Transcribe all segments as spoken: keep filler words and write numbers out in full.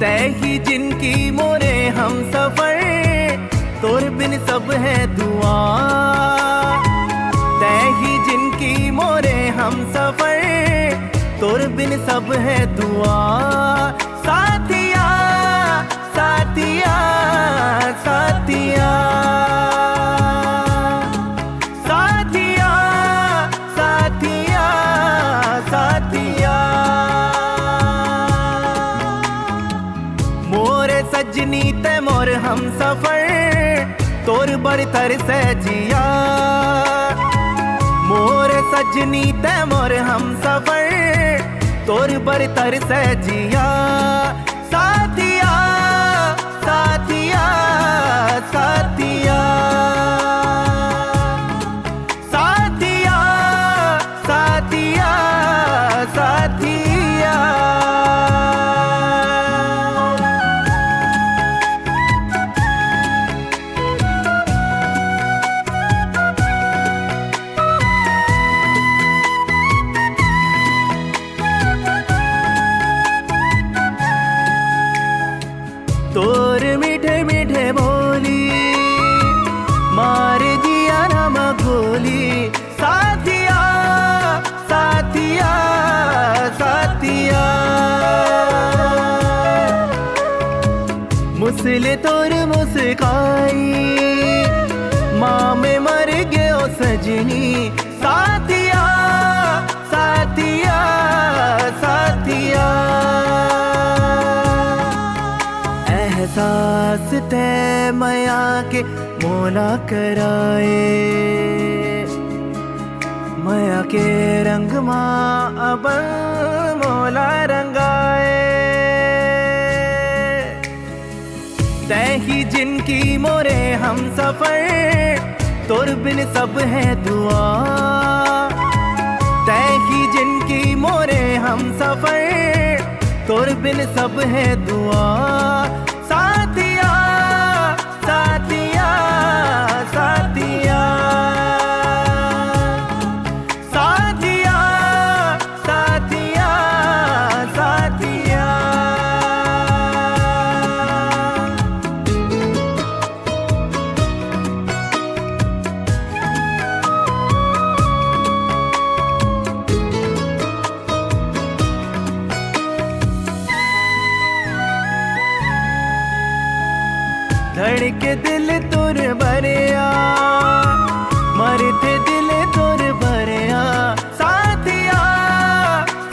तै ही जिनकी मोरे हमसफर, तोर बिन सब है दुआ। तै ही जिनकी मोरे हमसफर, तोर बिन सब है दुआ। साथिया, साथिया, साथिया, साथिया, साथिया, साथिया। मोरे सजनी तै मोर हमसफर, तोर बर तरसे जिया। मोरे सजनी तै मोर हमसफर, तोर बर तरसे जिया। साथिया, साथिया, साथिया, साथिया, साथिया, साथिया। तोर मीठे मीठे बोली मारे जिया नमा गोली। साथिया, साथिया, साथिया। मुसले तोर मुस्काई, माँ मैं मर गयो सजनी। साथिया, साथिया, साथिया। एहसास तै मया के मोला कराए, मया के रंग मा अब मोला रंगाए। तै ही जिनकी मोरे हमसफर, तोर बिन सब है दुआ। तै ही जिनकी मोरे हमसफर, तोर बिन सब है दुआ। साथिया, साथिया, साथिया, साथिया, साथिया, साथिया। धड़के दिल तोर बरिया, मरथे दिल तोर बरिया। साथिया,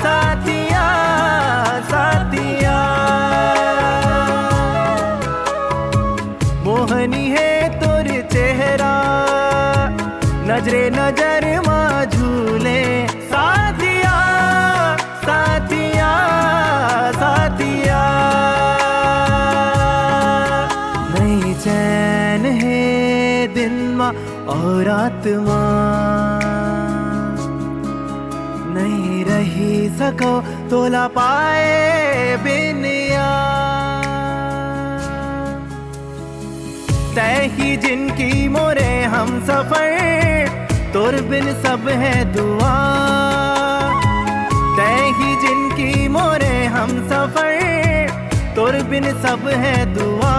साथिया, साथिया। मोहनी है तोर चेहरा, नजरे नजर मा झूले। साथिया, साथिया, साथिया। नहीं चैन है दिन मा और रात मा, नहीं रही सको तोला पाए बिन यार। तै ही जिनकी मोरे हमसफर, तोर बिन सब है दुआ। तै ही जिनकी मोरे हमसफर, तोर बिन सब है दुआ।